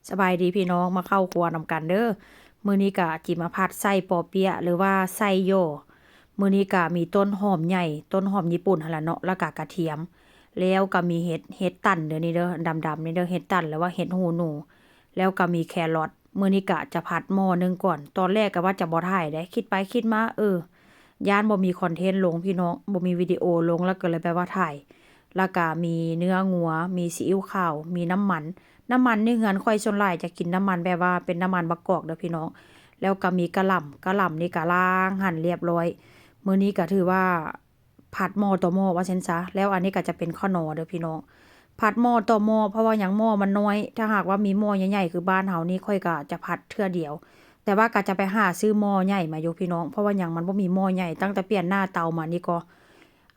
ສະບາຍດີພີ່ນ້ອງ ມາເຂົ້າຄົວນຳກັນເດີ. ມື້ນີ້ກະຊິມາຜັດໃສ່ປໍເປຍ ຫຼືວ່າໃສ່ຍໍ. ມື້ນີ້ກະມີຕົ້ນຫອມໃຫຍ່ ຕົ້ນຫອມຍີ່ປຸ່ນຫັ້ນລະເນາະ ແລ້ວກະກະທຽມ ແລ້ວກະມີເຫັດ ເຫັດຕັນເດີນີ້ເດີ ດຳໆນີ້ເດີ ເຫັດຕັນ ຫຼືວ່າເຫັດຫູໜູ ແລ້ວກະມີແຄຣອດ. ມື້ນີ້ກະຈະຜັດໝໍ້ໜຶ່ງກ່ອນ. ຕອນແລກກະວ່າຈະບໍ່ຖ່າຍເດ້ ຄິດໄປຄິດມາ ເອີ ຢ້ານບໍ່ມີຄອນເທັນລົງພີ່ນ້ອງ ບໍ່ມີວິດີໂອລົງ ແລ້ວກໍເລີຍແບບວ່າຖ່າຍ. ແລ້ວກະມີເນື້ອງົວ ມີຊີອິ້ວຂາວ ມີນ້ຳມັນ. ນ້ຳມັນໃນເຮືອນຂ້ອຍສ່ວນຫຼາຍຈະກິນນ້ຳມັນແບບວ່າເປັນນ້ຳມັນມະກອກເດີພີ່ນ້ອງ. ແລ້ວກະມີກະຫຼ່ຳ ກະຫຼ່ຳນີ້ກະລ້າງຫັນລຽບຮ້ອຍ. ມື້ນີ້ກະຖືວ່າຜັດໝໍ້ຕໍ່ໝໍ້ວ່າຊັ້ນຊະ. ແລ້ວອັນນີ້ກະຈະເປັນຂະໜໍເດີພີ່ນ້ອງ. ຜັດໝໍ້ຕໍ່ໝໍ້ ເພາະວ່າຫຍັງ ໝໍ້ມັນນ້ອຍ. ຖ້າຫາກວ່າມີໝໍ້ໃຫຍ່ໆຄືບ້ານເຮົານີ້ ຂ້ອຍກະຈະຜັດເທື່ອດຽວ. ແຕ່ວ່າກະຈະໄປຫາຊື້ໝໍ້ໃຫຍ່ມາຢູ່ພີ່ນ້ອງ ເພາະວ່າຫຍັງ ມັນບໍ່ມີໝໍ້ໃຫຍ່. ຕັ້ງແຕ່ປ່ຽນໜ້າເຕົາມານີ້ກໍ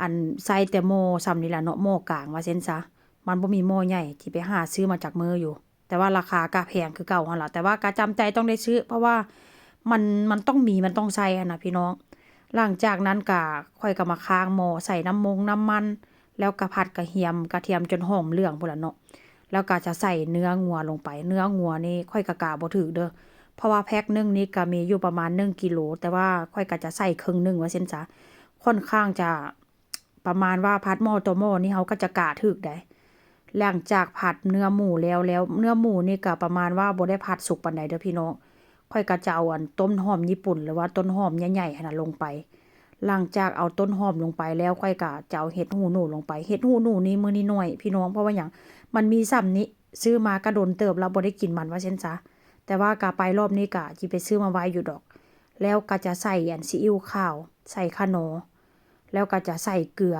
ອັນ ໃຊ້ແຕ່ໝໍ້ຊ່ຳນີ້ລະເນາະ ໝໍ້ກາງວ່າຊັ້ນຊະ. ມັນບໍ່ມີໝໍ້ໃຫຍ່ ຊິໄປຫາຊື້ມາຈັກມື້ຢູ່. ແຕ່ວ່າລາຄາກະແພງຄືເກົ່າຫັ້ນລະ ແຕ່ວ່າກະຈຳໃຈຕ້ອງໄດ້ຊື້ ເພາະວ່າມັນ ມັນຕ້ອງມີ ມັນຕ້ອງໃຊ້ຫັ້ນນະພີ່ນ້ອງ. ຫຼັງຈາກນັ້ນກະ ຂ້ອຍກະມາຄ້າງໝໍ້ ໃສ່ນ້ຳມົງນ້ຳມັນ ແລ້ວກະຜັດກະຫຽມ ກະທຽມຈົນຫອມເຫຼືອງພຸ້ນລະເນາະ. ແລ້ວກະຈະໃສ່ເນື້ອງົວລົງໄປ. ເນື້ອງົວນີ້ຂ້ອຍກະກະບໍ່ຖືກເດີ ເພາະວ່າແພັກໜຶ່ງນີ້ກະມີຢູ່ປະມານໜຶ່ງກິໂລ ແຕ່ວ່າຂ້ອຍກະຈະໃສ່ເຄິ່ງໜຶ່ງວ່າຊັ້ນຊະ. ຂ້ອນຂ້າງຈະ ປະມານວ່າຜັດໝໍ້ຕໍ່ໝໍ້ນີ້ ເຮົາກໍຈະກະຖືກໄດ໋. ຫຼັງຈາກຜັດເນື້ອໝູແລ້ວ ແລ້ວເນື້ອໝູນີ້ກໍປະມານວ່າບໍ່ໄດ້ຜັດສຸກປານໃດເດີພີ່ນ້ອງ. ຂ້ອຍກໍຈະເອົາອັນຕົ້ນຫອມຍີ່ປຸ່ນ ຫຼືວ່າຕົ້ນຫອມໃຫຍ່ໆຫັ້ນນະລົງໄປ. ຫຼັງຈາກເອົາຕົ້ນຫອມລົງໄປແລ້ວ ຂ້ອຍກໍຈະເອົາເຫັດຫູໜູລົງໄປ. ເຫັດຫູໜູນີ້ມື້ນີ້ໜ້ອຍພີ່ນ້ອງ ເພາະວ່າຫຍັງ ມັນມີຊ່ຳນີ້ ຊື້ມາກໍດົນເຕີບແລ້ວ ບໍ່ໄດ້ກິນມັນວ່າຊັ້ນຊະ. ແຕ່ວ່າກໍໄປລອບນີ້ກໍຊິໄປຊື້ມາໄວ້ຢູ່ດອກ. ແລ້ວກໍຈະໃສ່ອັນຊີອິ້ວຂາວ ໃສ່ຂະໜໍ ແລ້ວກໍຈະໃສ່ເກືອ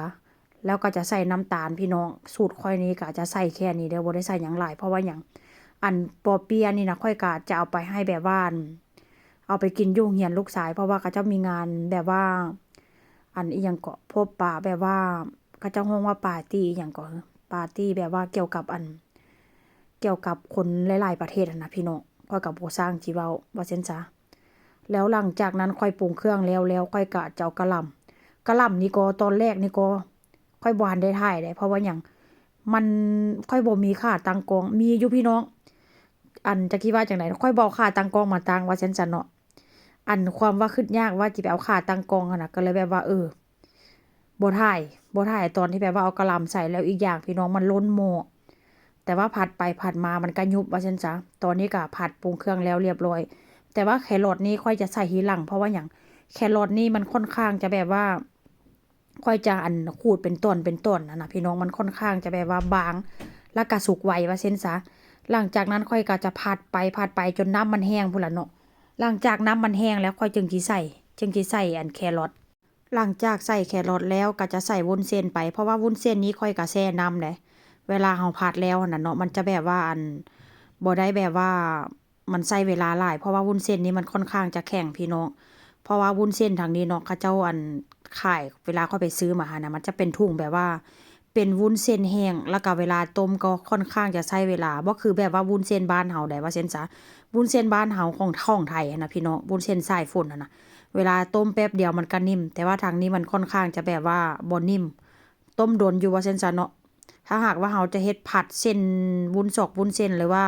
ແລ້ວກໍຈະໃສ່ນ້ຳຕານພີ່ນ້ອງ. ສູດຂ້ອຍນີ້ກໍຈະໃສ່ແຄ່ນີ້ເດີ ບໍ່ໄດ້ໃສ່ຫຍັງຫຼາຍ ເພາະວ່າຫຍັງ ອັນ ປໍເປຍນີ້ນະ ຂ້ອຍກໍຈະເອົາໄປໃຫ້ແບບວ່າ ອັນ ເອົາໄປກິນຢູ່ໂຮງຮຽນລູກຊາຍ ເພາະວ່າເຂົາເຈົ້າມີງານແບບວ່າ ອັນ ອີ່ຫຍັງເກາະ ພົບປະ ແບບວ່າ ເຂົາເຈົ້າຮ້ອງວ່າປາຕີ້ອີ່ຫຍັງເກາະ ປາຕີ້ແບບວ່າກ່ຽວກັບ ອັນ ກ່ຽວກັບຄົນຫຼາຍໆປະເທດຫັ້ນນະພີ່ນ້ອງ. ຂ້ອຍກໍບໍ່ຊ່າງຊິເວົ້າ ວ່າຊັ້ນຊະ. ແລ້ວຫຼັງຈາກນັ້ນຂ້ອຍປຸງເຄື່ອງແລ້ວ ແລ້ວຂ້ອຍກໍຈະເອົາກະຫຼ່ຳ ກະຫຼ່ຳນີ້ກໍຕອນແລກນີ້ກໍຂ້ອຍບໍ່ທັນໄດ້ຖ່າຍເດ້ ເພາະວ່າຫຍັງ ມັນ ຂ້ອຍບໍ່ມີຂາຕັ້ງກ້ອງ. ມີຢູ່ພີ່ນ້ອງ ອັນ ຈັກຊິວ່າຈັ່ງໃດ ຂ້ອຍບໍ່ເອົາຂາຕັ້ງກ້ອງມາຕັ້ງ ວ່າຊັ້ນຊະເນາະ. ອັນ ຄວາມວ່າຄິດຍາກວ່າຊິໄປເອົາຂາຕັ້ງກ້ອງຫັ້ນນະ ກໍເລີຍແບບວ່າ ເອີ ບໍ່ຖ່າຍ ບໍ່ຖ່າຍຕອນທີ່ແບບວ່າເອົາກະຫຼ່ຳໃສ່. ແລ້ວອີກຢ່າງພີ່ນ້ອງ ມັນລົ້ນໝໍ້ ແຕ່ວ່າຜັດໄປຜັດມາມັນກະຍຸບວ່າຊັ້ນຊະ. ຕອນນີ້ກະຜັດປຸງເຄື່ອງແລ້ວລຽບຮ້ອຍ ແຕ່ວ່າແຄຣອດນີ້ຂ້ອຍຈະໃສ່ທີຫຼັງ ເພາະວ່າຫຍັງ ແຄຣອດນີ້ມັນຂ້ອນຂ້າງຈະແບບວ່າ ຂ້ອຍຈະ ອັນ ຂູດເປັນຕອນເປັນຕອນຫັ້ນນະພີ່ນ້ອງ ມັນຂ້ອນຂ້າງຈະແບບວ່າບາງ ແລ້ວກະສຸກໄວວ່າຊັ້ນຊະ. ຫຼັງຈາກນັ້ນຂ້ອຍກະຈະຜັດໄປຜັດໄປຈົນນ້ຳມັນແຫ້ງພຸ້ນລະເນາະ. ຫຼັງຈາກນ້ຳມັນແຫ້ງແລ້ວ ຂ້ອຍຈຶ່ງຊິໃສ່ ຈຶ່ງຊິໃສ່ ອັນ ແຄຣອດ. ຫຼັງຈາກໃສ່ແຄຣອດແລ້ວກໍຈະໃສ່ວຸ້ນເສັ້ນໄປ ເພາະວ່າວຸ້ນເສັ້ນນີ້ຂ້ອຍກໍແຊ່ນ້ຳເດ້. ເວລາເຮົາຜັດແລ້ວຫັ້ນນະເນາະ ມັນຈະແບບວ່າ ອັນ ບໍ່ໄດ້ແບບວ່າມັນໃຊ້ເວລາຫຼາຍ ເພາະວ່າວຸ້ນເສັ້ນນີ້ມັນຂ້ອນຂ້າງຈະແຂງພີ່ນ້ອງ. ເພາະວ່າວຸ້ນເສັ້ນທາງນີ້ເນາະ ເຂົາເຈົ້າ ອັນ ຂາຍ ເວລາຂ້ອຍໄປຊື້ມາຫັ້ນນະ ມັນຈະເປັນຖົງແບບວ່າ ເປັນວຸ້ນເສັ້ນແຫ້ງ ແລ້ວກະເວລາຕົ້ມກໍຂ້ອນຂ້າງຈະໃຊ້ເວລາ ບໍ່ຄືແບບວ່າວຸ້ນເສັ້ນບ້ານເຮົາໃດ ວ່າຊັ້ນຊະ. ວຸ້ນເສັ້ນບ້ານເຮົາຂອງ ຂອງໄທຫັ້ນນະພີ່ນ້ອງ ວຸ້ນເສັ້ນສາຍຝົນຫັ້ນນະ ເວລາຕົ້ມແປັບດຽວມັນກະນິ້ມ ແຕ່ວ່າທາງນີ້ມັນຂ້ອນຂ້າງຈະແບບວ່າບໍ່ນິ້ມ ຕົ້ມດົນຢູ່ວ່າຊັ້ນຊະເນາະ. ຖ້າຫາກວ່າເຮົາຈະເຮັດຜັດເສັ້ນວຸ້ນຊອກວຸ້ນເສັ້ນ ຫຼືວ່າ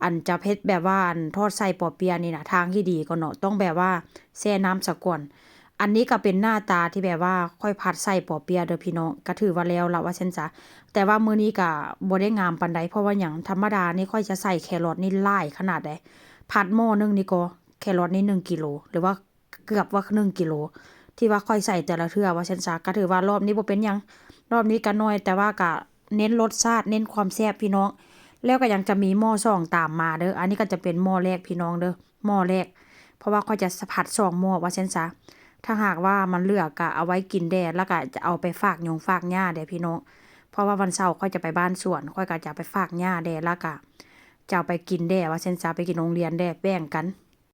ອັນ ຈະເຮັດແບບວ່າ ອັນ ທອດໃສ່ປໍເປຍນີ້ນະ ທາງທີ່ດີກໍເນາະ ຕ້ອງແບບວ່າແຊ່ນ້ຳສາກ່ອນ. ອັນນີ້ກໍເປັນໜ້າຕາທີ່ແບບວ່າຂ້ອຍຜັດໃສ່ປໍເປຍເດີພີ່ນ້ອງ ກໍຖືວ່າແລ້ວລະວ່າຊັ້ນຊະ. ແຕ່ວ່າມື້ນີ້ກໍບໍ່ໄດ້ງາມປານໃດ ເພາະວ່າຫຍັງ ທຳມະດານີ້ຂ້ອຍຈະໃສ່ແຄຣອດນີ້ຫຼາຍຂະໜາດໃດ ຜັດໝໍ້ໜຶ່ງນີ້ກໍແຄຣອດນີ້ໜຶ່ງກິໂລ ຫຼືວ່າເກືອບວ່າໜຶ່ງກິໂລ ທີ່ວ່າຂ້ອຍໃສ່ແຕ່ລະເທື່ອວ່າຊັ້ນຊະ. ກໍຖືວ່າລອບນີ້ບໍ່ເປັນຫຍັງ ລອບນີ້ກໍໜ້ອຍ ແຕ່ວ່າກໍເນັ້ນລົດຊາດ ເນັ້ນຄວາມແຊບພີ່ນ້ອງ. ແລ້ວກໍຍັງຈະມີໝໍ້ສອງຕາມມາເດີ ອັນນີ້ກໍຈະເປັນໝໍ້ແລກພີ່ນ້ອງເດີ ໝໍ້ແລກ ເພາະວ່າຂ້ອຍຈະຜັດສອງໝໍ້ວ່າຊັ້ນຊະ. ຖ້າຫາກວ່າມັນເຫຼືອກໍເອົາໄວ້ກິນແດ່ ແລ້ວກໍຈະເອົາໄປຝາກຍົງຝາກຫຍ້າແດ່ພີ່ນ້ອງ ເພາະວ່າວັນເສົາຂ້ອຍຈະໄປບ້ານສວນ ຂ້ອຍກໍຈະເອົາໄປຝາກຫຍ້າແດ່ ແລ້ວກໍຈະເອົາໄປກິນແດ່ວ່າຊັ້ນຊະ ໄປກິນໂຮງຮຽນແດ່ ແບ່ງກັນ.